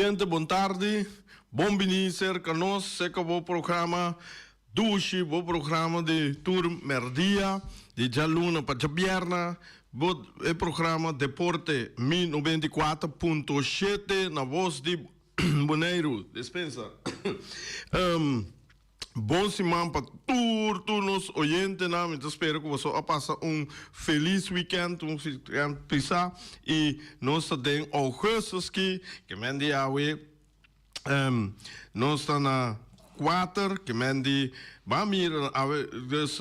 Oyente bon tardi, bon bini serka nos serka bo programa dushi, bo programa di tur merdia di djaluna pa djabierna, bo e programa Deporte Mi 94.7 na voz di Boneiru. Despensa. Bon siman pa tur tur nos oyentenan. Mi ta spera ku boso a pasa un felis weekend, un weekend pisá i nos ta den ougùstus ki ke men di awe nos ta na kuater ke men di ban mira awe dus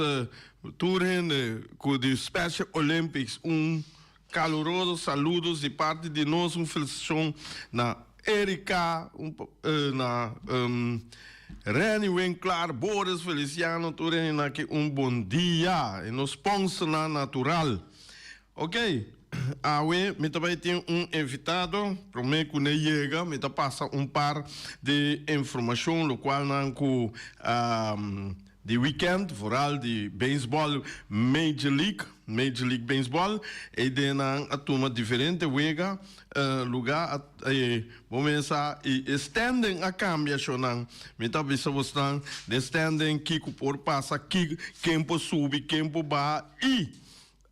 tur hende ku di Special Olympics un Caluroso saludos di parti di nos un felicitacion na Erika na Renny Winklaar Boris Feliciano tur hende aki un bon dia e nos sponsornan natural ok awe mi ta bay tin un invitado prome cu ne yega mi ta pasa un par di informacion locual nan cu Di weekend, vooral di beisbòl Major League, Major League Baseball, e denan a tuma diferente wega lugá a e bo mesa i e standing a kambia shownan. Mi ta bisa bosnan den standing kiko por pasa, ki ken por subi, ken por baha i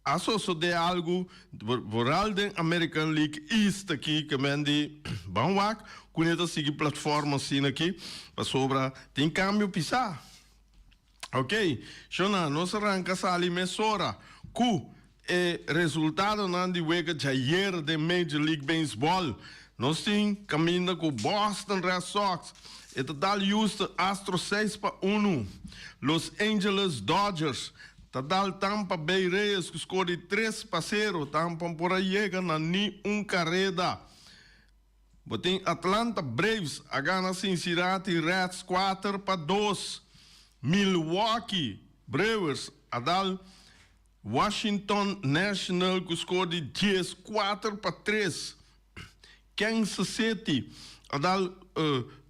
a sosodé algu vooral den American League East aki ke men di ban wak ku ne ta sigui platform asina aki pasobra tin kambio pisá. Ok, shona nos a ranka sali mesora ku e resultadonan di wega djayer den Major League Baseball. Nos tin kaminda ku Boston Red Sox e ta dal Houston Astros 6-1, Los Angeles Dodgers ta dal Tampa Bay Rays ku skor di 3-0, Tampa por a yega na ni un kareda. Bo tin Atlanta Braves a gana Cincinnati Reds 4-2, Milwaukee Brewers a dal Washington National ku skor di 14-3, Kansas City a dal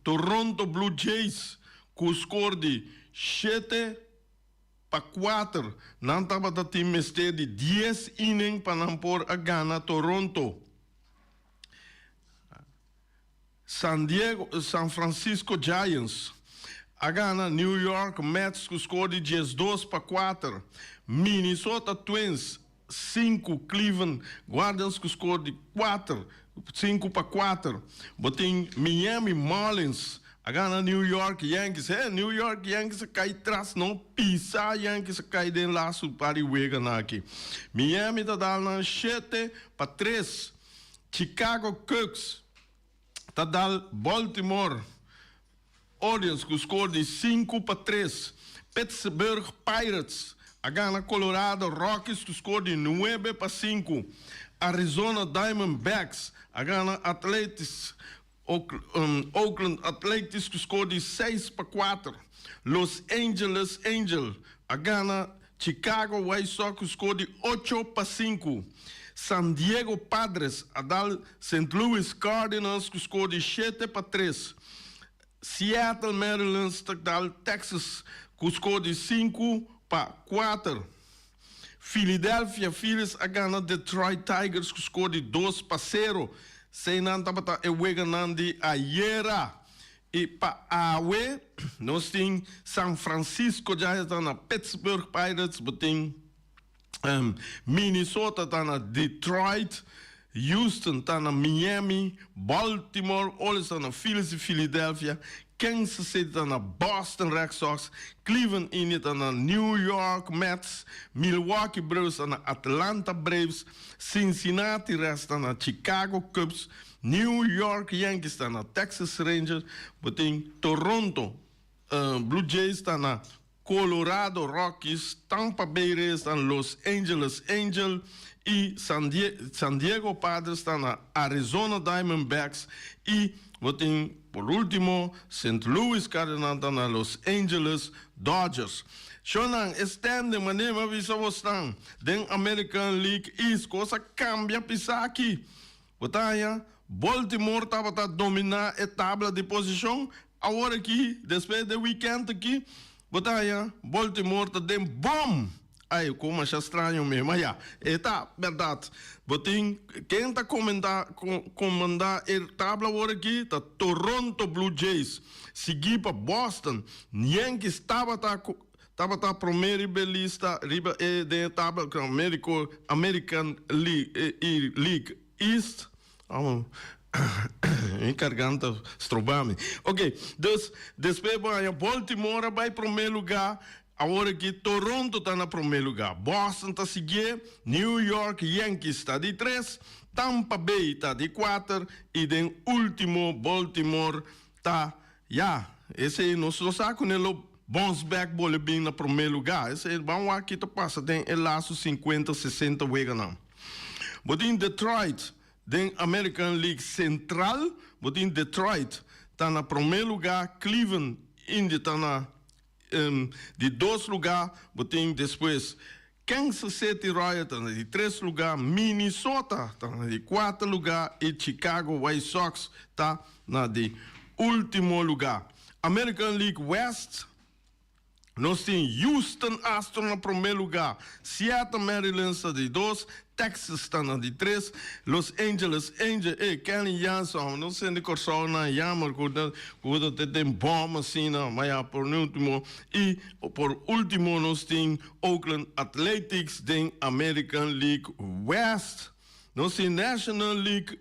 Toronto Blue Jays ku skor di 7-4. Nan tabata tin mester di 10 inning pa nan por a gana Toronto. San Diego, San Francisco Giants a gana New York Mets ku skor di 12-4. Minnesota Twins 5, Cleveland Guardians ku skor di 4, 5-4. Bo tin Miami Marlins a gana New York Yankees. He, New York Yankees a kai tras no pisa Yankees a kai den lastu par di weganan aki. Miami ta dal nan 7-3. Chicago Cubs ta dal Baltimore Orioles ku skor di 5-3. Pittsburgh Pirates a gana Colorado Rockies ku skor di 9-5. Arizona Diamondbacks a gana Athletics Oakland Athletics ku skor di 6-4. Los Angeles Angels a gana Chicago White Sox ku skor di 8-5. San Diego Padres a dal St. Louis Cardinals ku skor di 7-3. Seattle Mariners ta dal Texas ku skor di 5-4. Philadelphia Phillies a gana Detroit Tigers ku skor di 2-0. Eseinan tabata e weganan di ayera. I pa awe nos tin San Francisco Giants ta na Pittsburgh Pirates, bo tin Minnesota ta na Detroit, Houston ta na Miami, Baltimore Orioles ta na Phillies di Philadelphia, Kansas City ta na Boston Red Sox, Cleveland Indians ta na New York Mets, Milwaukee Brewers ta na Atlanta Braves, Cincinnati Reds ta na Chicago Cubs, New York Yankees ta na Texas Rangers, bo tin Toronto Blue Jays ta na Colorado Rockies, Tampa Bay Rays ta na Los Angeles Angels i San San Diego Padres ta na Arizona Diamondbacks i bo tin por ultimo St. Louis Cardinals ta na Los Angeles Dodgers. Shownan e standing manera mi a bisa bosnan den American League East kos a kambia pisaki. Bo ta haña, Baltimore tabata dominá e tabla di posishon, awor aki, despues di e wikènt aki, bo ta haña Baltimore ta den bòm! Ai, ku masha straño mi, ma ya, e ta bèrdat. Bo tin, ken ta komendá, komandá e tabla awor aki? Ta Toronto Blue Jays, siguí pa Boston Yankees tabata tabata promé riba e lista, riba e den e tabla Americo, American League East. Mi karganta stroba mi. Ok, dus despues bo haña Baltimore a bai promé lugá, awor aki Toronto ta na promé lugá, Boston ta siguié, New York Yankees ta di tres, Tampa Bay ta di kuater i den último Baltimore ta, ya, esei nos no sa kuné lo bounce back bole bin na promé lugá. Esei ban wak ki ta pasa den e lastu sinkuenta, sesenta weganan. Bo tin Detroit den American League Central. Bo tin Detroit ta na promé lugá, Cleveland Indians ta na di dos lugá. Bo tin despues Kansas City Royals ta na di tres lugá, Minnesota ta na di kuater lugá i Chicago White Sox ta na di último lugá. American League West. Nos tin Houston Astros na promé lugá, Seattle Mariners ta di dos, Texas ta na di tres, Los Angeles Angels, ey Kenley Jansen hòmber nos sende Kòrsou nan jammer ku ta ku ta te den bòm asina, ma ya por último i por último nos tin Oakland Athletics den American League West. Nos tin National League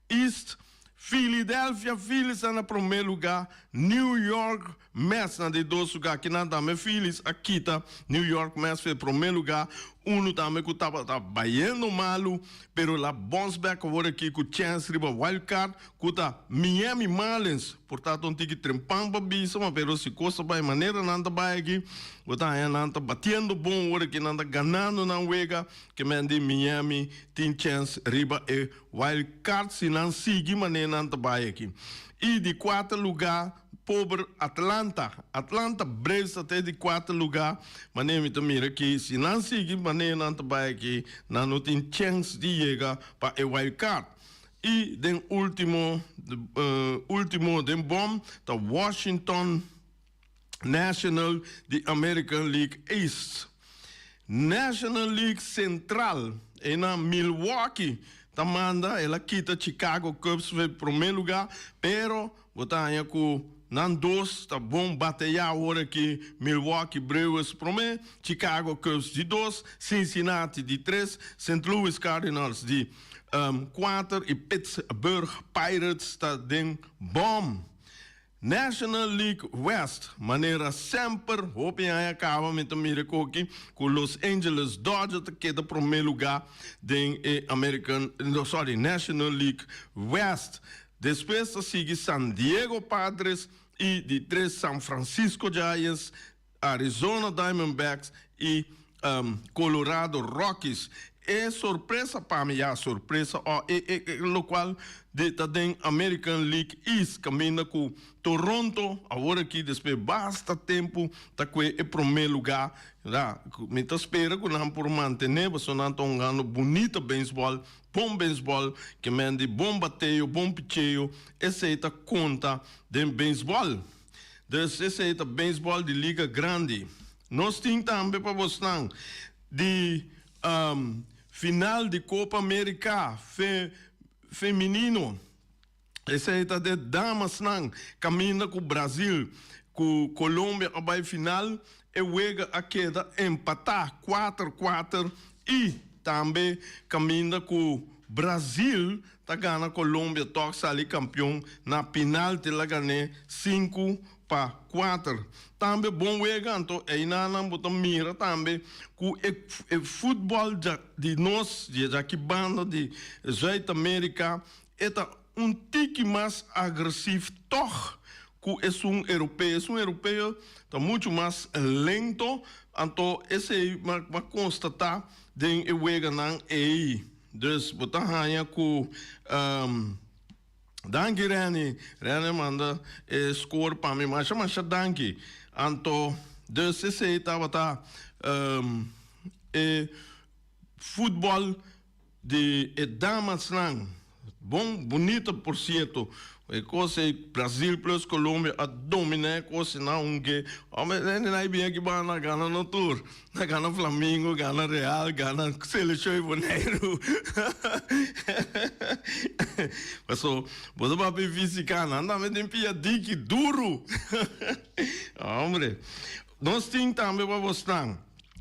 East, Philadelphia Phillies ta na promé lugá, New York Mets na di dos lugá. Kinan tambe Phillies a kita New York Mets for e promé lugá. Unu tambe ku tabata bayendo malu, pero el a bounce back awor aki ku chèns riba wild card ku ta Miami Marlins. Por ta ta un tiki trempan pa bisa, ma pero si kos ta bai manera nan ta bai aki, bo ta haña nan ta batiendo bon awor aki, nan ta ganando nan wega. Ke men di Miami tin chèns riba e wild card si nan sigui manera nan ta bai aki. I di kuater lugá pober Atlanta. Atlanta Braves ta te di kuater lugá. Manera mi ta mira aki, si nan sigui manera nan ta bai aki, nan no tin chèns di yega pa e wild card. I den último último den bòm ta Washington National di American League East. National League Central, einan Milwaukee ta manda, el a kita Chicago Cubs for e promé lugá, pero bo ta haña ku nan dos ta bon bateyá awor aki, Milwaukee Brewers promé, Chicago Cubs di dos, Cincinnati di tres, Saint Louis Cardinals di kuater i Pittsburgh Pirates ta den bòm. National League West, manera semper hopi aña caba mi ta mira koki cu Los Angeles Dodgers ta keda prome lugar den e American, no sorry, National League West. Despues ta sigui San Diego Padres y di tres San Francisco Giants, Arizona Diamondbacks y Colorado Rockies. E sorpresa pa mi, ya sorpresa o e e locual di ta den American League East caminda cu Toronto awor aki despues basta tempo ta cue e prome lugar. Ya, mi ta spera cu nan por mantene pasobra nan ta hungando bunita baseball, bon baseball, ke men di bon bateo, bon picheo, esey ta conta den baseball. Dus esei ta beisbòl di Liga Grandi. Nos tin tambe pa bosnan di final di Copa America femenino. Esei ta de damasnan kaminda ku Brazil ku Colombia a bai final. E wega a keda empatá kuater kuater i tambe kaminda ku Brazil ta gana Colombia tòg sali kampion na pinalti la gan'é 5-4. Tambe bon wega anto einanan bo ta mira tambe ku e e futbòl di nos di aki banda di Zuid Amerika e ta un tiki mas agresief tòg ku esun europeo. Esun europeo ta muchu mas lento anto esei m'a konstatá den e weganan ei. Dus bo ta haña ku Danki Renny. Renny a manda e score pa mi. Masha masha danki. Anto dus esei tabata e futbòl di e damasnan. Bon bunita por sierto. E kos ei Brazil plus Colombia a domina e kos ei nan hunke hombre hende nan bin aki banda gana no tur nan gana Flamingo gana Real gana Seleccion di Boneiru paso bo ta papia fisica nan tambe tin pia diki duru hombre nos tin tambe pa bosnan.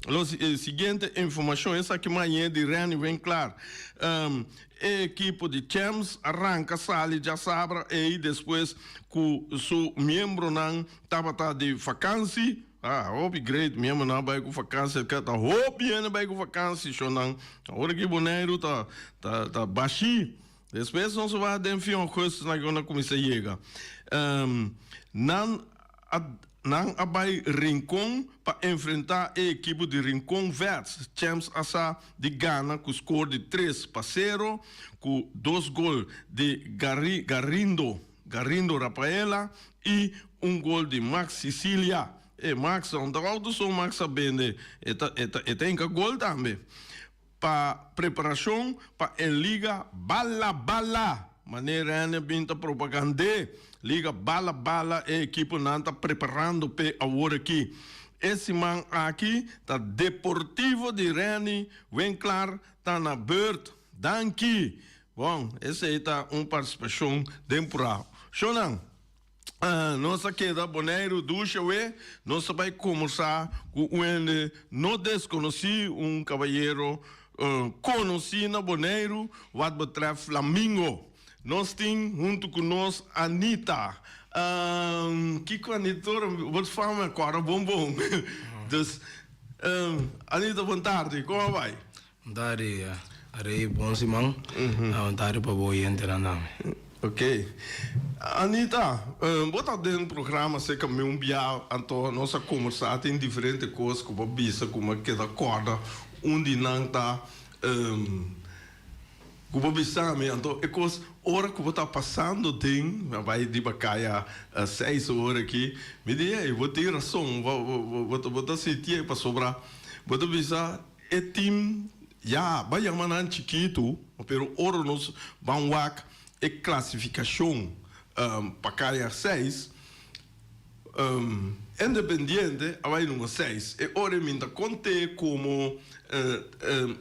Lo siguiente informacion, esaki mañe di Renny Winklaar. E ekipo di Champs a ranca sali djasabra ey despues cu su miembronan tabata di vakantie. Ah, hopi great, miembronan a bay cu vakantie, ta hopi hende bay cu vakantie, shownan. Awor aki Boneiru ta ta bashi. Despues nos a wak den fin augustus nan a cuminsa yega. Nan a Nan a bai Rincon pa enfrentá e ekipo di Rincon Vets. Champs a sa di gana ku skor di 3-0 ku dos gol di Garindo Garindo Rapaela i un gol di Max Sicilia. E Max, no ta auto so Max a bende, e ta e ta e ta hinka gol tambe. Pa preparashon pa e Liga Bala Bala, manera hende bin ta propagand'é, Liga Bala Bala e ekiponan ta preparando p'e awor aki. E siman aki ta Deportivo di Renny Winklaar ta na beurt. Danki! Bon, esei ta un partisipashon den purá. Shownan. Nos a keda Boneiru dushi awe. Nos ta bai komersá ku un hende no deskonosí, un kabayero konosí na Boneiru wat betrèft flamingo. Nos tin huntu ku nos Anita. Kiko Anita ora bo fama mi a kòrda bon bon. Dus Anita bon tardi, kon a bai? Un tardi Rey, bon siman. Un tardi pa bo oyentenan tambe. Ok. Anita, bo ta den programa cerca mi un bia, anto nos a conversa tin diferente cos cu bo bisa cu mi a keda corda. Un di nan ta cu bo bisa mi, anto e cos ora cu bo ta pasando den, mi a bay riba caya seis ora aki, mi di, ey, bo tin rason, bo ta sinti ey pasobra bo ta bisa E team ya ba yama nan chikitu, pero ora nos ban wak e klasifikashon pa kaya seis, Independiente a bai number seis. E ora e min ta konte komo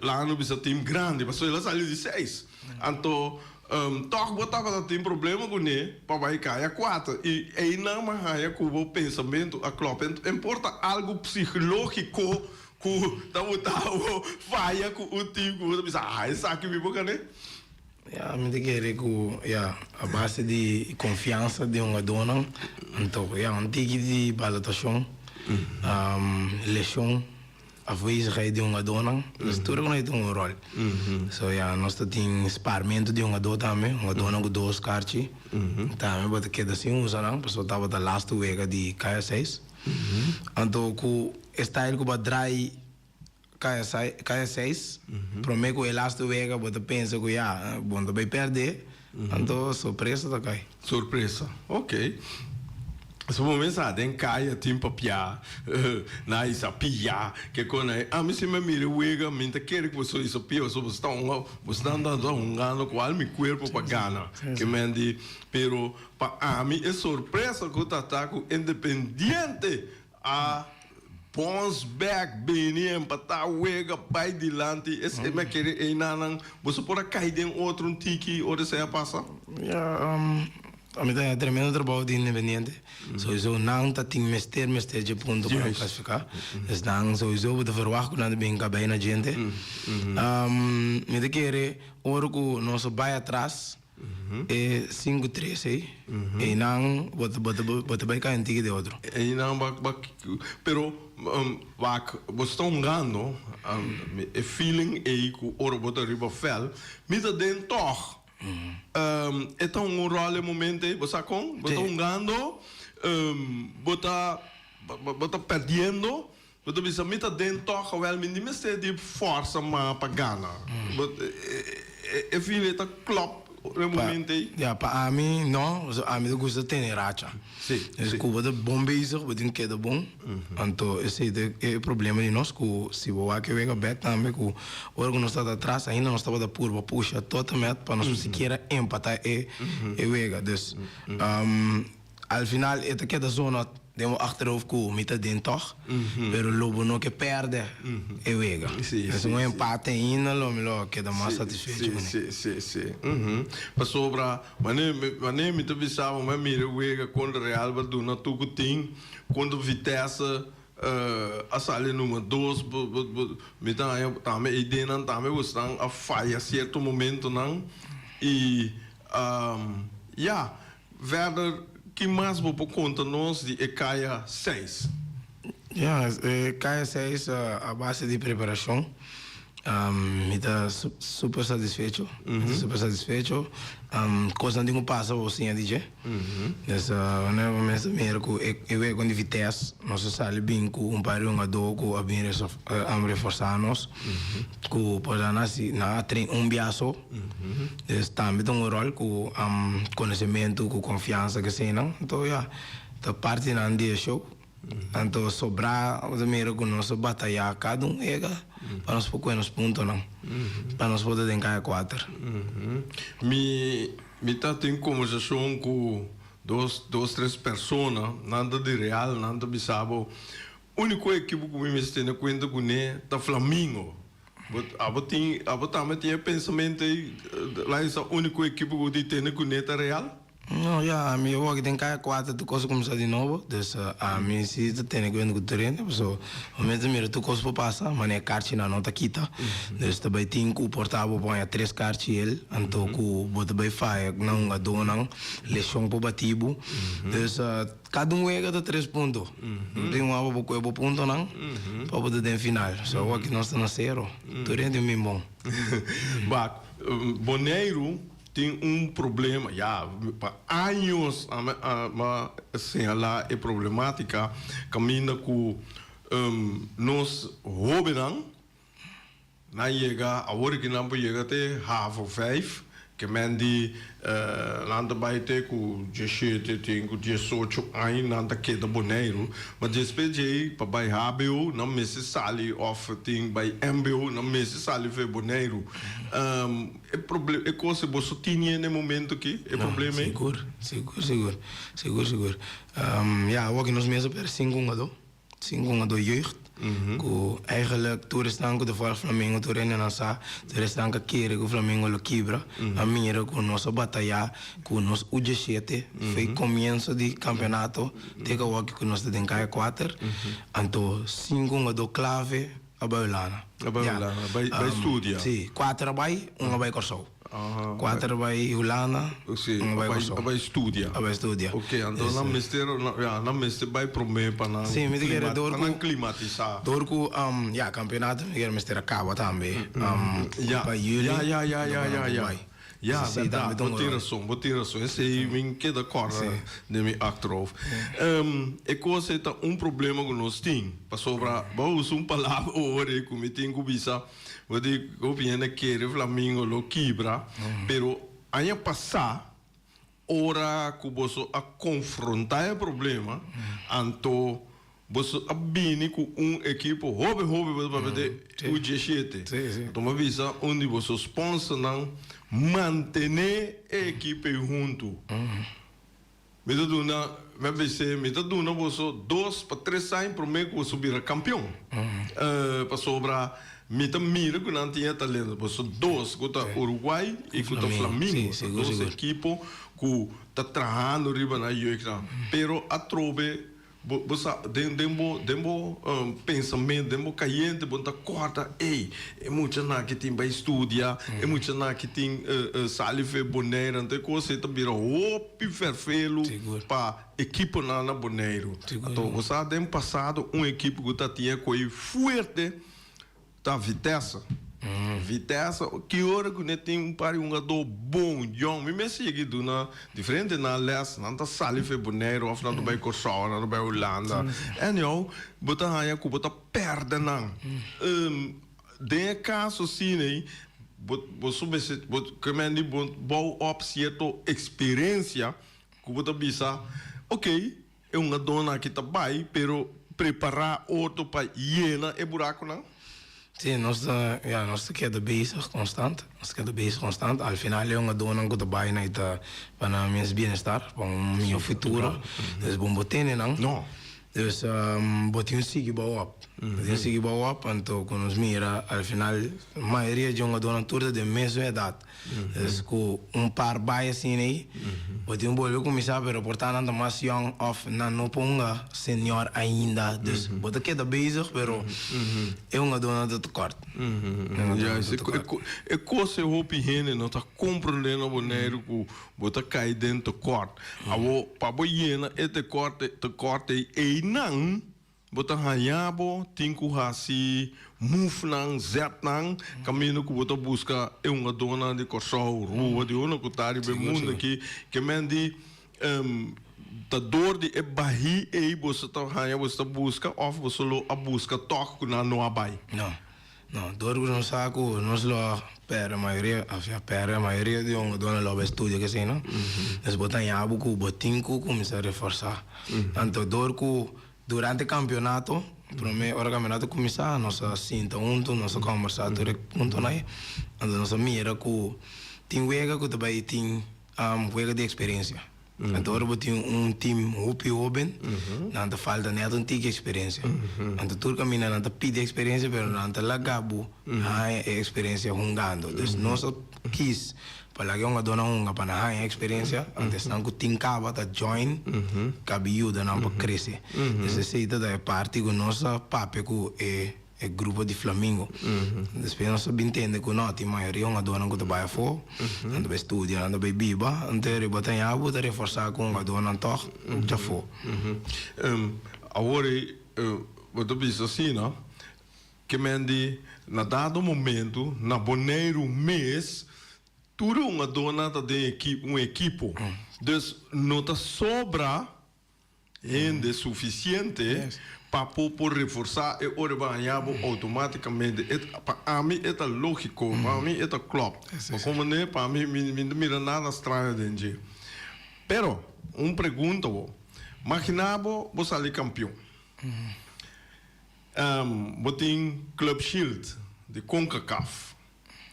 laga no bisa team grandi, pasobra el a sali di seis. Anto tòg bo tabata tin problema kuné pa bai kaya kuater. I einan bo a haña ku bo pensamentu a klòp. En por ta algu psikológiko Ku ta bo ta bo faya ku un team ku bo ta bisa, ah, esaki mi por gané? Ya, mi ta kere ku, ya, a base di konfiansa di hungadónan, anto, ya, un tiki di balotashon, leshon, afwezigheid di hungadónan, dus tur e ta hunga un ròl. So, ya, nos ta tin sparmentu di hungadó tambe, hungadónan ku dos karchi, tambe bo ta keda sin usa nan, pasobra tabata lastu wega di kaya seis. Anto ku e style ku bo a draai kaya kaya seis, prome ku e lastu wega bo ta pensa ku ya, bo no ta bai pèrdè, anto sorpresa ta kai. Sorpresa, ok. So bo mester den kaya tin papia, na isa pia, ke kon ei. Ami si mi a mira e wega, mi ta kere ku boso isa pia, pasobra boso ta hunga, boso ta anda hungando ku al mi kuerpo pa gana. Ke men di, pero Pa ami e sorpresa ku ta ta ku Independiente a bons bek bini empatá wega bai dilanti esei mi a kere einanan boso por a kai den otro un tiki ora esei a pasa? Ya, ami ta haña tremendo trabou di Independiente. Souiso nan ta tin mester mester dje punto pa nan klasifiká. Dus nan souiso bo ta verwagt ku nan ta bin kabei na djente. Mi ta kere ora ku nos a bai atras. E sinku tres ei, einan bo ta bo ta bo ta bai kai un tiki di otro. Einan ba ba pero wak bo sta hungando e feeling ei ku ora bo ta riba vèlt mi ta den tòg e ta hunga un ròl e momento ei bo sa kon bo ta hungando bo ta bo ta pèrdiendo Bo ta bisa, Mi ta den tòg, awèl mi ni mester di fòrsa ma pa gana. Bo e feeling ta klòp. e momento ei? Ya, pa ami no, pasobra ami ta gusta tene racha. Sí, Dus sí. ku bo ta bon bezig, bo tin keda bon. Anto esei ta e problema di nos ku si bo wak e wega bek tambe ku ora ku nos tabata atras ainda nos tabata purba pusha tot en met pa nos sikiera empata e e wega. Dus al final e ta keda zona den bo achterhoofd ku mi ta den tòg, pero lo bo no ke pèrdè e wega. Sí, Dus sí, un sí. empate ainda lo mi lo keda mas Sí, satisfecho sí, kuné. sí, sí, sí. Pasobra Wanneer mi, wanneer mi ta bisa bo mi a mira wega kontra Real ba duna tur ku tin, kontra Vitesse a sali number dos, bo, bo, bo, mi ta haña tambe e ideanan tambe bo esnan a faya sierto momentonan i ya, verder ki mas bo por konta nos di e kaya seis? Ya, e kaya seis a base di preparashon. Mi ta super satisfecho, mi ta super satisfecho. Cosnan tin cu pasa pa bo siña di dje. Dus wanneer bo mester mira cu e wega con di Vitesse, nos a sali bin cu un par di hungador cu a bin reforsa nos, cu por nan a haci, nan a train un bia so. Dus tambe ta un rol cu conocemento, cu confiansa, keseinan. Anto ya, ta partinan di e show. Anto sobrá bo ta mira ku nos a batayá kada un wega pa nos por kue nos puntonan, pa nos por ta den kaya kuater. Mi mi ta tin kombersashon ku dos dos tres persona, nan ta di Real, nan ta bisa bo, úniko ekipo ku mi mester tene kuenta kuné ta Flamingo. Bo abo tin abo tambe tin e pensamentu ei, la esa úniko ekipo ku di tene kuné ta Real? No, ya, ami awor aki den kaya kuater tur kos a kuminsá di nobo, dus ami si ta tene kuenta ku tur hende, pasobra momento mira tur kos por pasa, manera e karchinan no ta kita, dus ta bai tin ku por ta bo por haña tres karchi el, anto ku bo ta bai faya na hungadónan, leshon por bati bo, dus kada un wega ta tres punto, tin un abo bo kohe bo puntonan pa bo ta den final, so awor aki nos ta na sero, tur hende tin bin bon. Bak, Boneiru Tin un problema, ya, pa años a a señala e problematica caminda cu nos hobennan nan yega, awor ki nan por yega te havo vijf, ke men di nan ta bay te cu dieshete tin cu diesocho aña nan ta keda Boneiru, ma despues djey pa bay hbo nan mester sali of tin bay mbo nan mester sali for Boneiru. E problem, e kos e boso tini en e momento aki, e problema ei? Sigur, sigur, sigur, sigur, sigur. Ya, awor ki nos mes a perde sinku hungadó, sinku hungadó jeugd, ku eigenlijk tur esnan ku ta volg Flamengo tur hende nan sa, tur esnan ku a kere ku Flamengo lo kibra, a mira ku nos a batayá ku nos U dieshete foi komienso di kampeonato te ku awor ki ku nos ta den kaya kuater, anto sinku hungadó klave A bai Hulanda. A bai Hulanda, bai bai studia. Si, kuater a bai, un a bai Kòrsou. Kuater a bai Hulanda, un a bai Kòrsou. A bai studia. A bai studia. Oké, anto nan mester, ya, nan mester bai promé pa nan Si, mi ta kere dor pa ku nan klimatisá. Dor ku, ya, kampeonato mi ta kere mester a kaba tambe. Ya, Pa yüli. ya, ya, ya, ya, ya, ya. Bai. Ya, Sí, bèrdat, tambe ta un bo tin rol. rason, bo tin rason. Esei mi keda kòrda den mi achterhoofd. E kos ei ta un problema ku nos tin, pasobra bo a usa un palabra ora ei ku mi tin ku bisa, bo di hopi hende kere Flamingo lo kibra, pero aña pasá ora ku boso a konfrontá e problema, anto Boso a bini ku un ekipo hopi hopi boso papia di U dieshete. Anto mi a bisa un di boso sponsornan mantené e ekipo ei huntu. Mi ta duna, mi a bis'é, mi ta duna boso dos pa tres aña promé ku boso bira kampion. Pasobra mi ta mira ku nan tin e talento. Boso dos ku ta Uruguay i ku ta Flamingo. Ta dos ekipo ku ta trahando riba nan jeugdnan. Pero atrobe Bo bo sa den den bo den bo pensamentu den bo kayente bo ta kòrda ey e muchanan aki tin bai studia e muchanan aki tin sali for e Boneiru anto e kos ei ta bira hopi fèrfelu pa ekiponan na Boneiru anto bo sa den pasado un ekipo ku ta tin e koi fuerte Ta Vitesse. Vitesse, ki ora ku ne tin un par di hungadó bon, yòn. Mi mes yega duna diferente nan lès, nan ta sali for Boneiru òf nan ta bai Kòrsou, nan ta bai Hulanda. Anyhow, bo ta haña ku bo ta pèrdè nan. Den e kaso asina ei, Bo bo mester bo ke men di bo bou op sierto eksperensia ku bo ta bisa ok e hungadónan aki ta bai pero prepará otro pa yena e burakunan. Sí, nos ta, ya, nos ta keda bezig konstant, nos ta keda bezig konstant. Al final e hungadónan ku ta bai nan e ta pa nan mes bienestar, pa un mihó futuro. Dus bo no tene nan. No. Dus bo tin un sigui bou op. Bo tin un sigui bou op, anto ku nos mira al final mayoria di hungadónan tur ta den mesun edat. Dus ku un par bai asina ei, bo tin bolbe kuminsá pero por ta nan ta mas yòn òf nan no por hunga senior ainda. Dus bo ta keda bezig pero e hungadónan ta tekòrt. E kos e hopi hende no ta komprondé na Boneiru ku Bo ta kai den tekort. Awor, pa bo yena e tekort tekort ei, einan bo ta haña bo tin ku hasi mufnan, zetnan, kaminda ku bo ta buska e hungadónan di Kòrsou, Rua, di unda ku ta riba e mundu aki. Ke men di ta dor di e bahí ei boso ta haña boso ta buska òf boso lo a buska tòg ku nan no a bai? No. No, dor ku nos sa ku nos lo a pèrdè mayoria, of ya pèrdè mayoria di hungadónan lo a bai studia kesei no. Dus bo ta haña bo ku bo tin ku kuminsá reforsá. Anto dor ku durante kampionato, promé ora kampionato kuminsá nos a sinta huntu, nos a kòmbersá tur e puntonan ei, anto nos a mira ku tin wega ku ta bai tin wega di eksperensia. Anto ora bo tin un team hopi hoben, nan ta falta net un tiki experiencia. Anto tur caminda nan ta pidi experiencia, pero nan ta laga bo haña e experiencia hungando. Dus nos a kies pa laga e hungadónan hunga pa nan haña experiencia, anto esnan cu tin caba ta join kabi yuda nan pa crece. Dus esey ta e parti cu nos a papia cu e. E grupo di Flamingo. Despues nos a bin tende ku no, tin mayoria hungadónan ku ta bai afó, nan ta bai studia, nan ta bai biba, anto riba ta ña bo ta reforsá ku hungadónan tòg djafó. Awor ei bo ta bisa asina, ke men di na dado momento na Boneiru mes tur e hungadónan ta den un ekipo, dus no ta sobra Hende sufisiente pa por por reforsá e ora bo haña bo outomátikamente. E pa ami e ta lógiko, pa ami e ta klòp. Pa komo ne, pa ami mi mi no mira nada straño den dje. Pero, un pregunta bo, Maginá bo bo sali kampion. Bo tin Club Shield di Concacaf.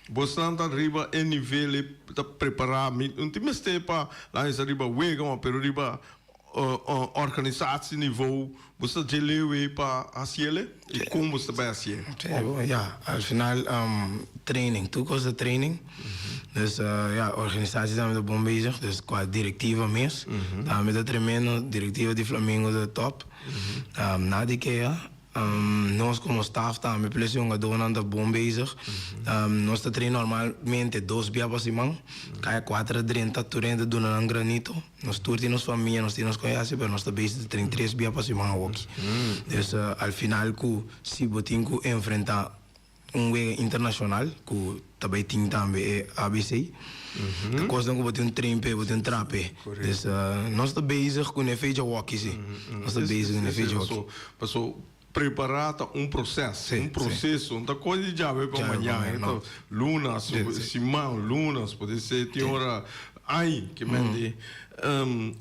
Bosnan ta riba e nivel e ta prepara mi no tin mester pa laga esa riba wega ma pero riba organisatie niveau bo ta dje leu ei pa haciele y con bo ta bay hacié? Ya al final training tur cos ta training dus ya organisatie tambe ta bon bezig dus cua directiva mes tambe ta tremendo directiva di Flamingo ta top na di kea. Nos como staff tambe plus e hungadónan ta bon bezig. Nos ta train normalmente dos bia pa siman. Kaya kuater a drenta tur hende ta duna nan granito. Nos tur tin nos famia, nos tin nos koyasi pero nos ta bezig ta train tres bia pa siman awoki. Dus al final ku si bo tin ku enfrenta un wega internacional ku ta bay tin tambe e ABC. Ta cosnan ku bo tin un train p'e, bo tin un tra p'e. Dus nos ta bezig ku ne fecha woki si. Nos ta bezig ku ne fecha woki. Paso prepara ta un proces, un proceso. No ta cos di djawe pa mañan. E ta lunas, siman, lunas, por ser tin ora aña ke men di.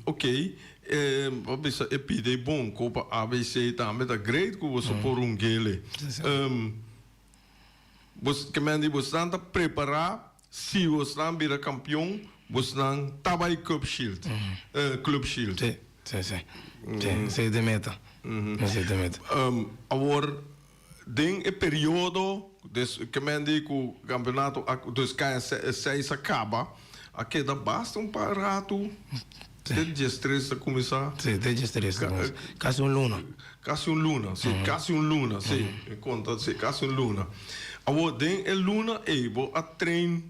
Ok, bo bisa e pide bon Copa ABC tambe ta great ku boso por un gele. Bos ke men di bosnan ta prepará si bosnan bira kampion bosnan ta bai Cup Shield, Club Shield. Sí, sí, sí. Sí, esei ta e meta. Esei ta e meta. Awor den e periodo des ke men di ku kampeonato a dus kaya seis a kaba a keda basta un par ratu. Te diestres ta kuminsá. Sí, te diestres ta kuminsá. Kasi un luna. Kasi un luna, sí, kasi un luna, sí. Mi konta, sí, kasi un luna. Awor, den e luna ei bo a train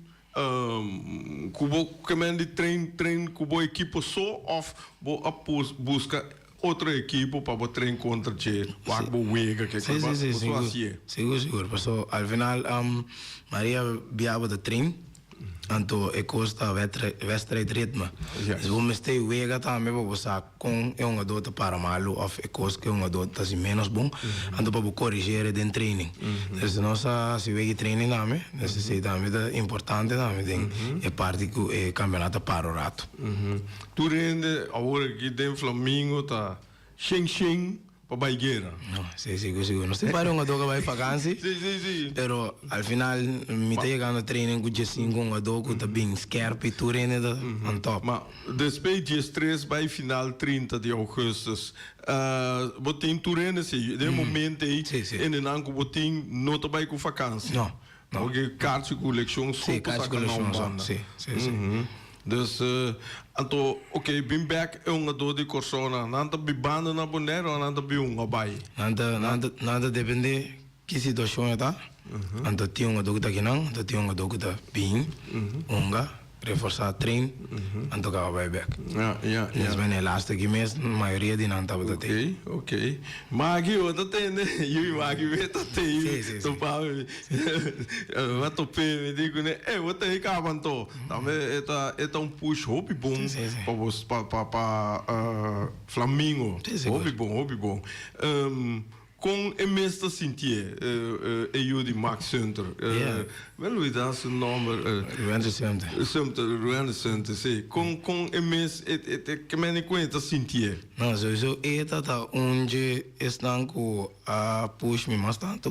ku bo ke men di train, train ku bo ekipo so òf bo a buska otro ekipo pa bo train kontra dje, wak bo wega ke Sí, sí, sí, sigur, sigur, sigur. Paso al final Maria bia bo ta train. Anto e kos ta wedstrijdritme. Dus bo mester wega tambe pa bo sa kon e hungadó ta para malu òf e kos ku e hungadó ta hasi ménos bon, anto pa bo koriger den training. Dus nos a hasi wega i training tambe, dus esei tambe ta importante tambe den e parti ku e kampionato ta para un ratu. Tur hende awor aki den Flamingo ta shen shen pa bai guera. No, si, sigur, sigur. Nos tin varios hungadó ku a bai vakansi. Si, si, si. Pero al final mi ta yegando training ku diesinku hungadó ku ta bin skerp i tur hende ta on top. Ma despues diestres bai final 30 di augustus, bo tin tur hende si. Den e momento ei hendenan ku bo tin no ta bai ku vakansi. No. No. Porque karchi ku lekshon so Sí, por karchi ku saka na un lekshon so. banda. Sí, sí, sí. Dus, anto, oké, bin bèk e hungadó di Kòrsou nan. Nan ta bibando na Boneiru òf nan ta bin hunga bai? Nan ta, nan ta, nan ta dependé ki situashon e ta. Anto tin hungadó ku ta akinan, anto tin hungadó ku ta bin hunga. Reforsá train, anto kaba bai bek. Ja, ja, ja. Nes bene laatste ki mes, mayoria di nan tabata tei. Oké, oké. Maki bo ta tende? Yui Maki be ta tei. Sí, sí, sí. Topa mi. Mi a top'é, mi di kuné, ey, bo tei kaba anto. Tambe e ta, e ta un push hopi bon Sí, sí. pa bos, pa, pa, pa Flamingo. Sí, sigur. Hopi bon, hopi bon. Kon e mes ta sintié e yu di Max Sumter? Mi a luida su nomber. Ruende Sumter. Sumter, Ruende Sumter, si. Kon kon e mes ke mende ku e ta sintié? No, souiso e ta ta un dje esnan ku a push mi mas tantu,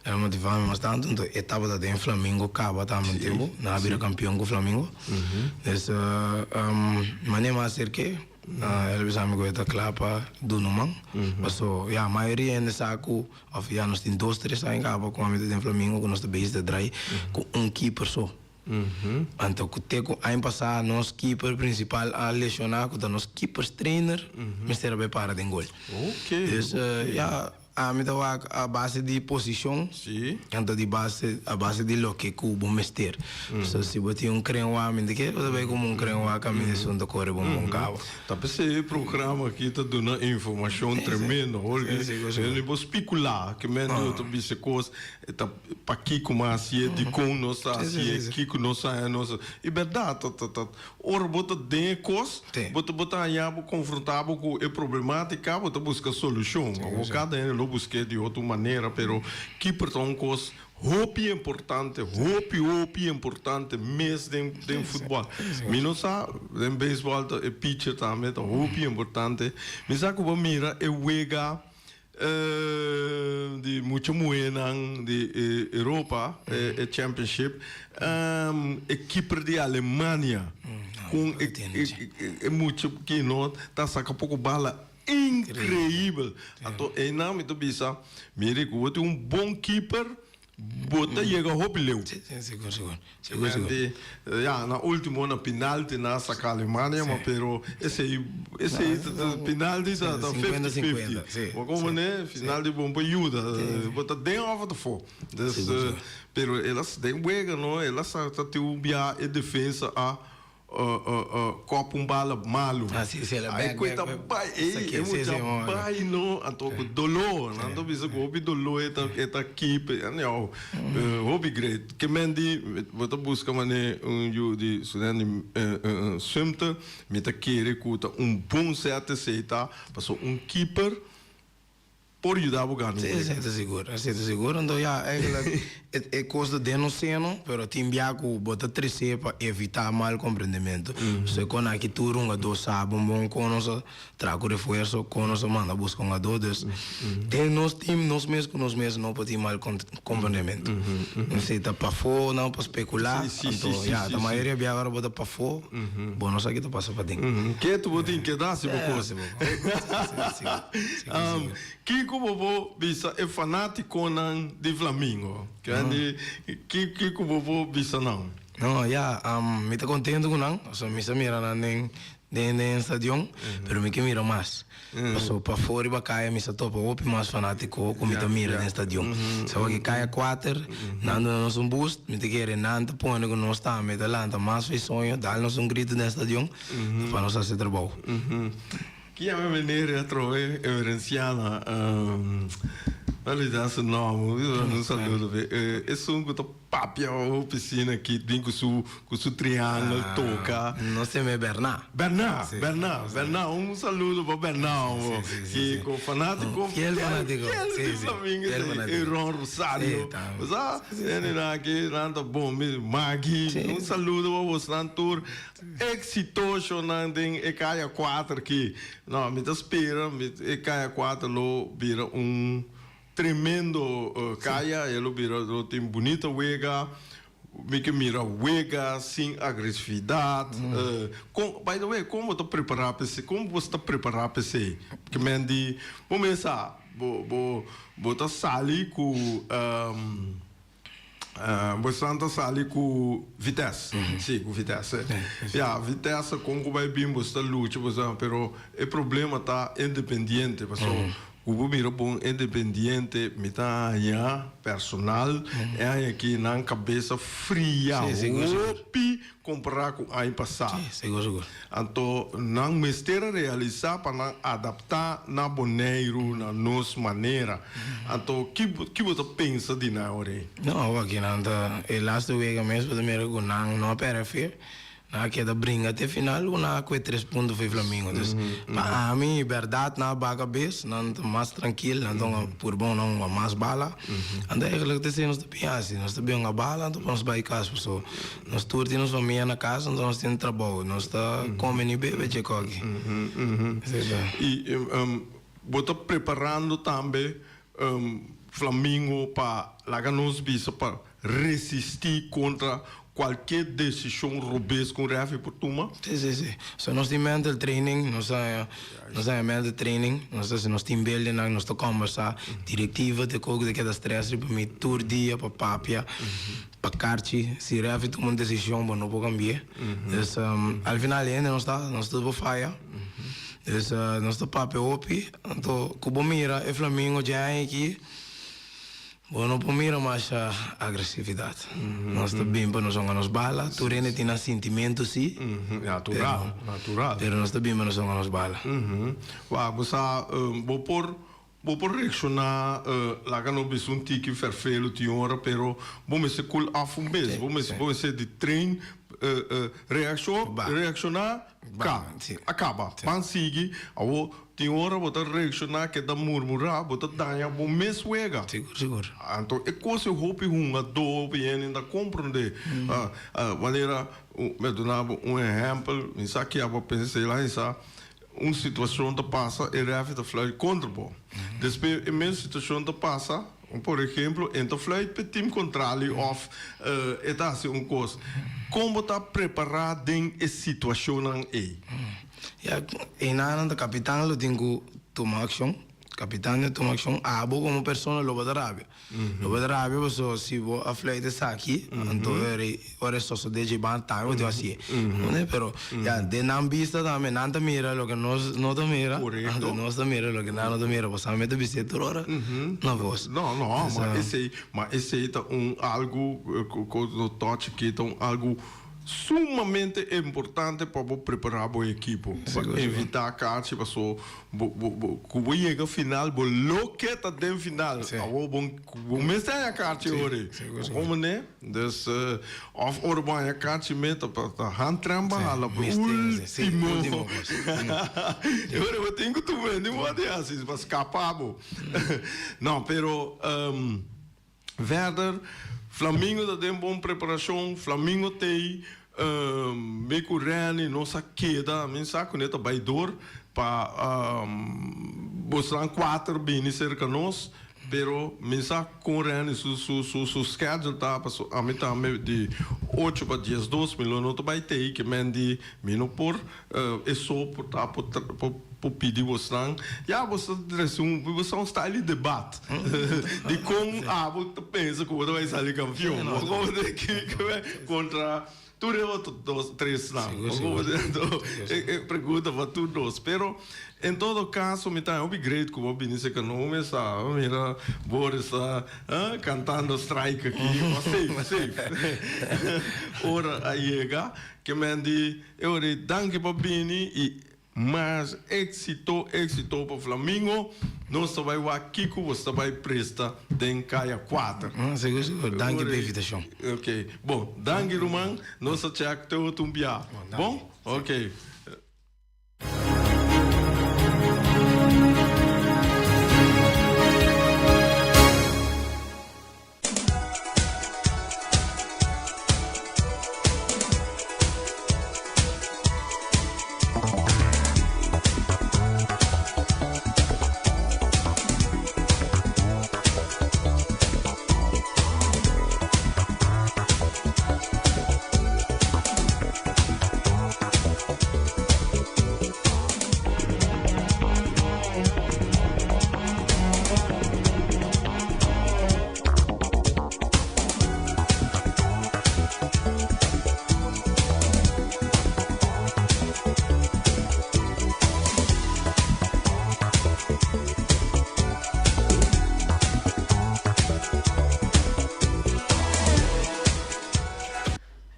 el a motivá mi mas tantu, enton e tabata den Flamingo kaba tambe un tempu, nan a bira kampion ku Flamingo. Dus manera mi a aserk'é. El a bisa mi ku e ta kla pa duna un man. Paso ya mayoria hende sa ku òf ya nos tin dos tres aña kaba ku ami ta den Flamingo ku nos ta bezig ta drai ku un keeper so. Anto ku te ku aña pasá nos keeper prinsipal a leshoná ku ta nos keepers trainer mester a bai para den gol. Dus ya Ami ta wak a base di posishon, anto di base a base di loke ku bo mester. So si bo tin un krenwa mi ta kere bo ta bai komo un krenwa kaminda esun ta kore bon bon kaba. Ta p'esei e programa aki ta duna informashon tremendo hoor. Ni bo spekulá ke men di ta bisa kos ta pakiko mas hasié, dikon nos ta hasié, kiko nos a haña nos. I bèrdat ta ta Ora bo ta den e kos, bo ta bo ta haña bo konfrontá bo ku e problemátika, bo ta buska solushon. Awor kada hende lo busk'é di otro manera, pero kiper ta un kos hopi importante, hopi hopi importante mes den den futbòl. Mi no sa, den beisbòl ta e pitcher tambe ta hopi importante. Mi sa ku bo mira e wega Di mucha muhénan di Europa e championship e keeper di Alemania kon e mucha kino ta saka poko bala increibel anto einan mi ta bisa mira ku bo tin un bon keeper Bo ta yega hopi leu. Sí, sí, sigur, sigur. Sigur, sigur. Di, ya, na ultimo na penalti nan a saca Alemania, ma pero esey, esey ta, ta, penalti ta, ta Cincuenta, fifty cincuenta, fifty. sí, Bo como sí. ne, final di bon pa yuda. Bo ta den of ta fo. Dus, Sigur, sigur. pero el a, den wega no, el a sa ta tin un bia e defensa a Kòp un bala malu. Ah, sí, sí, el a Ai bek, ku e bek, ta bek. bai, ei, Saké, e sí, mucha sí, mo- bai no, anto ku doló, nan ta bisa ku hopi doló e ta e ta keep, anyhow, hopi great. Ke men di, bo ta buska manera un yu di student di Sumter, mi ta kere ku ta un bon sèt esei ta, pasobra un keeper Por yuda bo gana un Sí, wega. esei ta sigur, esei ta sigur. Anto ya, eigenlijk e e kos ta den nos seno, pero tin bia ku bo ta tres'é pa evitá mal komprendementu. So e kon aki tur hungadó sa bon bon kon nos a traha ku refuerso, kon nos a manda buska hungadó. Dus den nos team, nos mes ku nos mes no por tin mal komprendementu. Esei ta pafó nan pa spekulá, anto ya, ta mayoria bia ora bo ta pafó, bo no sa ki ta pasa paden. Ketu bo tin keda si bo kos. Kiko bo por bisa e fanátikonan di Flamingo? Kiko bo por bisa nan? No, ya, mi ta kontentu ku nan, pasobra mi sa mira nan den den stadion, pero mi ke mira mas. Pasobra pafó riba kaya mi sa topa hopi mas fanátiko ku mi ta mira den stadion. Sa wak e kaya kuater, nan duna nos un boost, mi ta kere nan ta pone ku nos tambe ta lanta mas fe soño, dal nos un gritu den stadion pa nos hasi trabou. Ki yama meneer atrobe Emerenciana? Realidad su nòmber, un saludo p'e. Esun ku ta papia o piscina aki bin ku su ku su triangel toka. Nos te me Berna. Berna, Berna, Berna, un saludo pa Berna hoor. Ki ko fanatiko Fiel fanatiko. Fiel di Flamingo e Ron Rosario. Bo sa? Hende aki nan ta bon mi Maggie, un saludo pa bosnan tur. Exitoso nan den e kaya kuater aki. No, mi ta spera e kaya kuater lo bira un Tremendo kaya, e lo bira lo tin bunita wega, mi ke mira wega sin agresividad. Kon, by the way, kon bo ta prepara pa esei? Kon bo ta prepara pa esei? Ke men di, bo mes sa, bo bo bo ta sali ku bo esnan ta sali ku Vitesse, si ku Vitesse. Ya, Vitesse kon ku bai bin bo sta lucha bo sta, pero e problema ta Independiente, paso Ku bo mira bon independiente mi ta haña personal e haña ki nan kabesa fria hopi kompará ku aña pasá. Anto nan mester a realisá pa nan adaptá na Boneiru na nos manera. Anto ki ki bo ta pensa di nan ora ei? No, awor nan ta e laatste wega mes bo ta mira ku nan no a pèrdè fe. Nan a keda bringa te final ku nan a kue tres punto for e Flamingo. Dus pa ami bèrdat nan a baka bes, nan ta mas trankil, nan ta hunga purba nan hunga mas bala. Anto eigenlijk ta esei nos ta bin hasi, nos ta bin hunga bala anto pa nos bai kas pasobra nos tur tin nos famia na kas anto nos tin trabou, nos ta kome ni bebe dje koki. I bo ta preparando tambe Flamingo pa laga nos bisa pa resistí kontra kualke desishon robes ku un rèfri por tuma? Sí, sí, sí. So nos tin mental training, nos a nos a mental training, nos ta hasi nos team buildingnan, nos ta kòmbersá, direktiva ta kok ta keda strès riba mi tur dia pa papia, pa karchi, si rèfri tuma un desishon bo no por kambi'é. Dus al final hende nos ta, nos tur por faya. Dus nos ta papia hopi, anto ku bo mira e flamingo dje aña aki, Bo no por mira masha agresividad. Nos ta bin pa nos honga nos bala. Tur hende tin nan sintimentu si. Natural, natural. Pero nos ta bin pa nos honga nos bala. Wak, bo sa, bo por, bo por reakshoná, laga no bisa un tiki ferfelu tin ora, pero bo mester koel af un bes. Bo mester, bo mester di train reaksho, reakshoná, ka, a kaba. Ban sigui. Awor, Tin ora bo ta reakshoná ke ta murmurá, bo ta daña bo mes wega. Sigur, sigur. Anto e kos e hopi hungadó, hopi hende ta komprondé. Manera, mi a duna bo un ehèmpel, mi sa kia bo a pensa esei la, mi sa un situashon ta pasa, e rèfri ta fluit kontra bo. Despues e mes situashon ta pasa, por ehemplo, e ta fluit p'e tim kontrali òf e ta hasi un kos. Kon bo ta prepará den e situashonnan ei? Ya, enanan ta kapitan lo tin ku tuma akshon. Kapitan tin tuma akshon. Abo komo persona lo bo ta rabia. Lo bo ta rabia pasobra si bo a fluit esaki, anto ora e sosodé dje ban tambe bo tin hasié. Comprende? Pero ya, den nan bista tambe nan ta mira loke nos no ta mira, anto nos ta mira loke nan no ta mira. Pasobra mi ta bis'é tur ora na bos. No, no, ma esei, ma esei ta un algu ku no tòch aki, ta un algu. Sumamente importante pa bo prepara bo ekipo pa evita kachi paso bo bo bo ku bo yega final bo lo ke ta den final awo bo bo mester haña kachi ora bo mane dus of ora bo haña kachi me ta ta handrem bo hala pa ultimo e ora bo tin ku tuma hende bo a di hasi pa skapa bo no pero. Verder, Flamingo ta den bon preparashon, Flamingo t'ei mi ku Renny nos a keda, mi sa ku ne ta bai dor pa bosnan kuater bini serka nos, pero mi sa kon Renny su su su su schedule ta, paso ami tambe di ocho pa diesdos mi lo no ta bai t'ei, ke men di mi no por E so por ta por pidi bosnan, ya bo ta trese un, bo sa un style di debat di kon abo ta pensa ku bo ta bai sali kampion, bo komo ta kontra tur e otro dos tresnan, bo komo ta e pregunta pa tur dos, pero en todo kaso mi ta hopi great ku bo bini serka nos mesa, mira Boris ta kantando strike aki, safe safe ora a yega ke men di. E ora ei danki pa bini i. Mas éxito, éxito pa Flamingo. Nos ta bai wak kiko bo ta bai presta den Kaya 4. Ah, sigur, sigur. Danki pa invitashon. Ok. Bon, danki ruman. Nos ta check te otro un bia. Bon? Ok.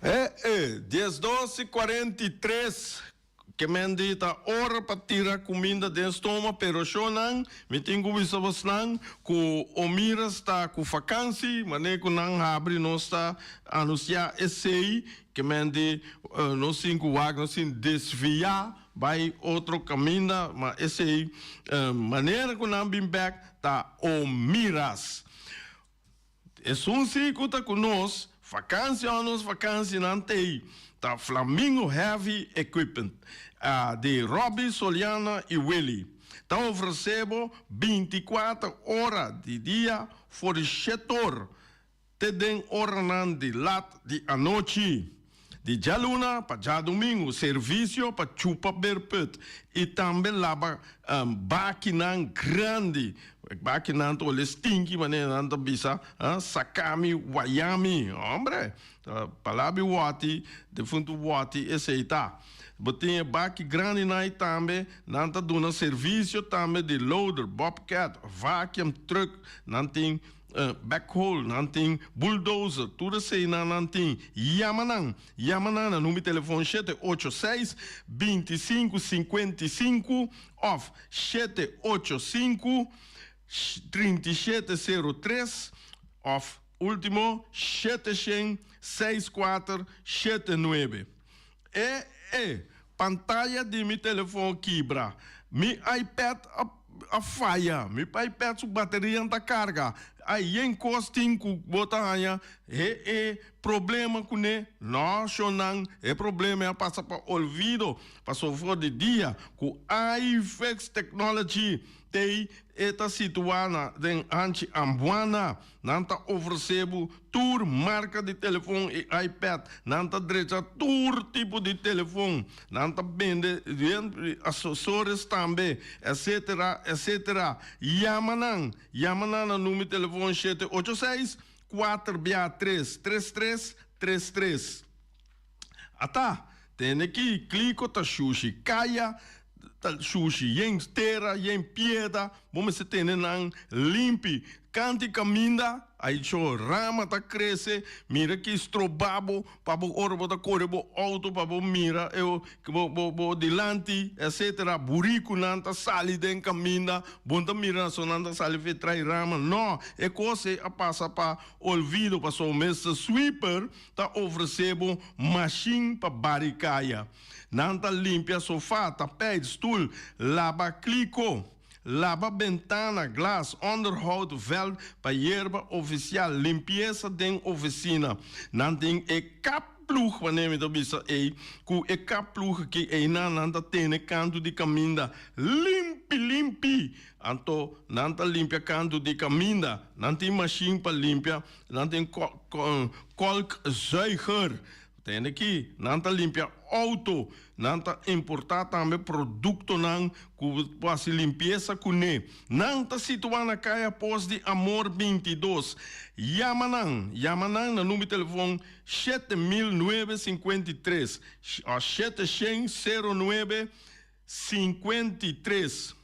Eh eh, 12 i 43. Ke men di ta ora pa tira kuminda den stoma, pero shonnan, mi tin ku bisa bosnan ku Omiras ta ku fakansi, manera ku nan habri nos ta anunsiá esei, ke men di nos tin ku wak, nos tin desviá bai otro kaminda, ma esei manera ku nan bin bèk ta Omiras. Esun si ku ta ku nos, vakansi o nos vakansinan t'ei ta Flamingo Heavy Equipment di Robby, Soliana i Willy. Ta ofresé bo 24 ora di dia for di shetor te den oranan di lat di anochi. Di djaluna pa djadumingu servisio pa chupa berput i tambe laba bakinan grandi. Bakinan ta wole stinki manera nan ta bisa sakami wayami. Hombre, palabra wòti, defuntu wòti esei ta. Bo tin e baki grandinan i tambe nan ta duna servisio tambe di loader, bobcat, vacuum truck, nan tin Backhoe, nan tin bulldozer, tur eseinan nan tin. Yama nan, yama nan na number di telefon 786 25 55 of 785 37 03 of ultimo 700 64 79. E e pantaya di mi telefon kibra. Mi iPad a a faya. Mi iPad su bateria no ta karga. Ai yen kos tin ku bo ta haña e e problema kuné. No, shonnan, e problema a pasa pa olvido. Pasobra for di dia ku iFix Technology t'ei e ta situá na den Anchi Ambuana. Nan ta ofresé bo tur marka di telefon i iPad. Nan ta drecha tur tipo di telefon. Nan ta bende asesores tambe, etcetera, etcetera. Yama nan! Yama nan na number di telefon 786 4 bia 3 3 3 3 3. Ata, tende ki kliko ta shushi kaya, ta shushi yen tera, yen pieda, bo mester tene nan limpi. Kanti kaminda, aicho rama ta krese, mira ki stroba bo pa bo ora bo ta kore bo outo pa bo mira e bo bo bo dilanti, etcetera. Burikunan ta sali den kaminda, bo no ta mira nan so nan ta sali fe trai rama. No, e kos ei a pasa pa olvido pasobra mester sweeper ta ofresé bo mashin pa bari kaya. Nan ta limpia sofá, tapijt, stul, laba kliko, laba bentana, glas, onderhoud veld pa yerba ofisial, limpiesa den ofisina. Nan tin e kapploeg, wanneer mi ta bisa ei, ku e kapploeg aki einan nan ta tene kantu di kaminda limpi limpi. Anto nan ta limpia kantu di kaminda. Nan tin mashin pa limpia. Nan tin kolkzuiger. Tende aki, nan ta limpia auto. Nan ta importá tambe produktonan ku por hasi limpiesa kuné. Nan ta situá na Kaya Pos di Amor 22. Yama nan, yama nan na number di telefon 7953 òf 700 09 53.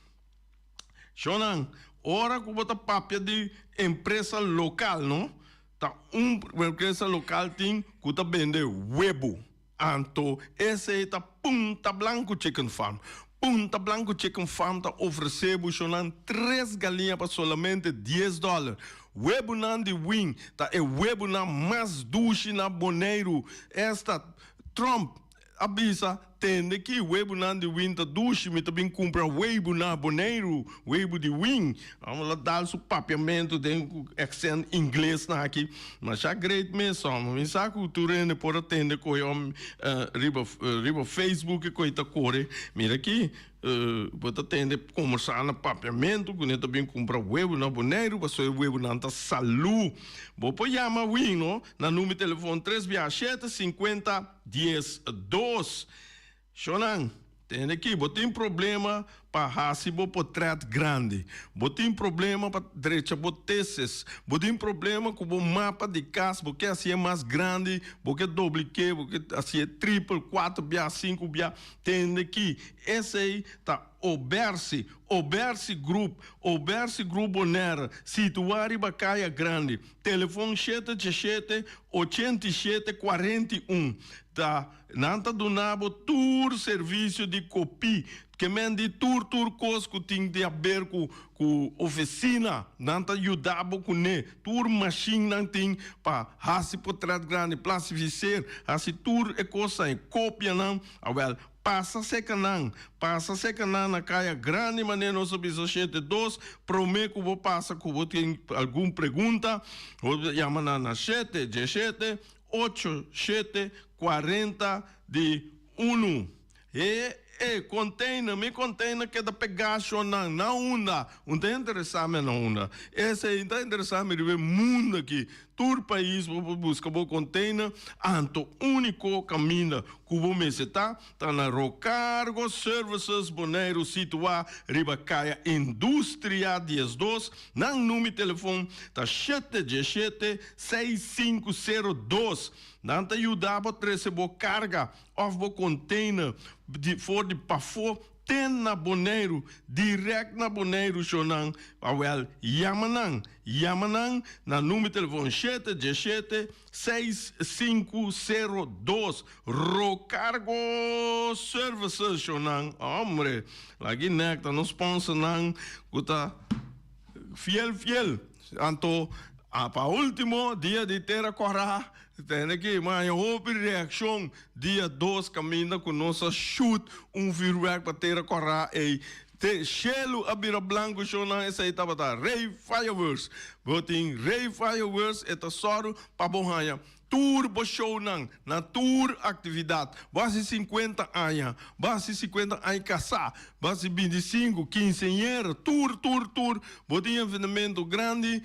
Shonnan, ora ku bo ta papia di empresa lokal no, ta un empresa lokal tin ku ta bende webu. Anto esei ta Punta Blanco Chicken Farm. Punta Blanco Chicken Farm ta ofresé bo shownan tres galiña pa solamente dies dòler. Webunan di Wing ta e webunan mas dushi na Boneiru. Esta Trump a bisa, Tende ki webunan di Wing ta dushi, mi ta bin kumpra webu na Boneiru, webu di Wing. Amo la dal su papiamentu den ku accent ingles nan aki. Masha great mes hòmber. Mi sa ku tur hende por a tende koe hòm riba riba Facebook e koe ta kore. Mira aki bo ta tende kombersá na papiamentu ku ne ta bin kumpra webu na Boneiru pasobra e webunan ta salú. Bo por yama Wing no na number di telefon tres bia shete sinkuenta dies dos. Shonnan, tende aki, bo tin problema pa hasi bo potret grandi, bo tin problema pa drecha bo tesis, bo tin problema ku bo mapa di kas, bo ke hasié mas grandi, bo ke doblik'é, bo ke hasié tripel, kuater bia, sinku bia, tende aki, esei ta Obersi, Obersi Group, Obersi Group Bonaire, situá riba Kaya Grandi, telefon shete djeshete, 87, 41, ta. Nan ta duna bo tur servisio di kopí, ke men di tur tur kos ku tin di haber ku ku ofisina, nan ta yuda bo kuné. Tur mashin nan tin pa hasi potrèt grandi, plasifiseer, hasi tur e kosnan, e kopianan. Awèl, pasa seka nan, pasa seka nan na Kaya Grandi manera nos a bisa shete dos, promé ku bo pasa ku bo tin algun pregunta, bo yama nan na shete djeshete. Ocho, shete, kuarenta di unu. He e container, mi container keda pegá shonnan na unda? Un ta interesá mi na unda. Esei ta interesá mi riba e mundo aki. Tur pais bo por buska bo container, anto úniko kaminda ku bo mester ta, ta na Rocargo Services Boneiru situá riba Kaya Industria 12. Nan number telefon ta shete djeshete seis sinku sero dos. Nan ta yuda bo trese bo karga òf bo konteiner di for di pafó te na Boneiru, dirèkt na Boneiru shownan. Awèl yama nan, yama nan na number telefon shete djeshete seis sinku sero dos. Rocargo Services shownan. Hombre, lagi nèk ta nos sponsornan ku ta fiel fiel. Anto a pa ultimo dia di tera kòrá tende ki mi haña hopi reakshon dia dos kaminda ku nos a shoot un vuurwerk pa tera kòrá ei te shelu a bira blanku shownan esei tabata Rey Fireworks bo tin Rey Fireworks e ta sòru pa bo haña Tur bo shownan, na tur aktividat. Bo hasi sinkuenta aña, bo hasi sinkuenta aña kasá, bo hasi bintisinku, kinseñera, tur, tur, tur. Bo tin evenemento grandi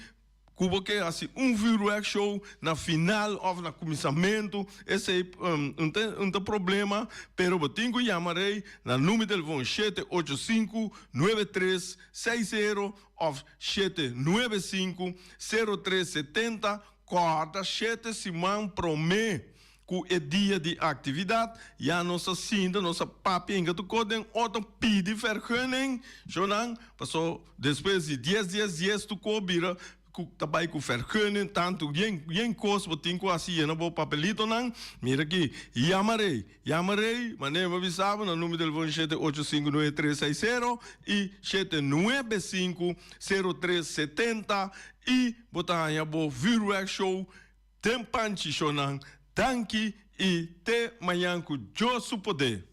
ku bo ke hasi un vuurwerk show na final òf na kuminsamentu, esei un ta un ta problema, pero bo tin ku yama Rey na number di telefon shete ocho sinku, nuebe tres, seis sero òf shete nuebe sinku, sero tres setenta. Kòrda shete siman promé ku e dia di aktividat, ya nos a sinta, nos a papia hinka tur kos den otro, pidi vergunning, shownan, paso despues di dies dies dies tur kos bira ku ta bai ku vergunning, tantu yen yen kos bo tin ku hasi yena bo papelitonan, mira aki, yama rei. Yama Rey, manera mi a bisa bo, na numero di telefon 7859360 y 7950370 y bo ta haña bo vuurwerk show den Panchi Shownan. Danki y te mañan cu Dios su poder.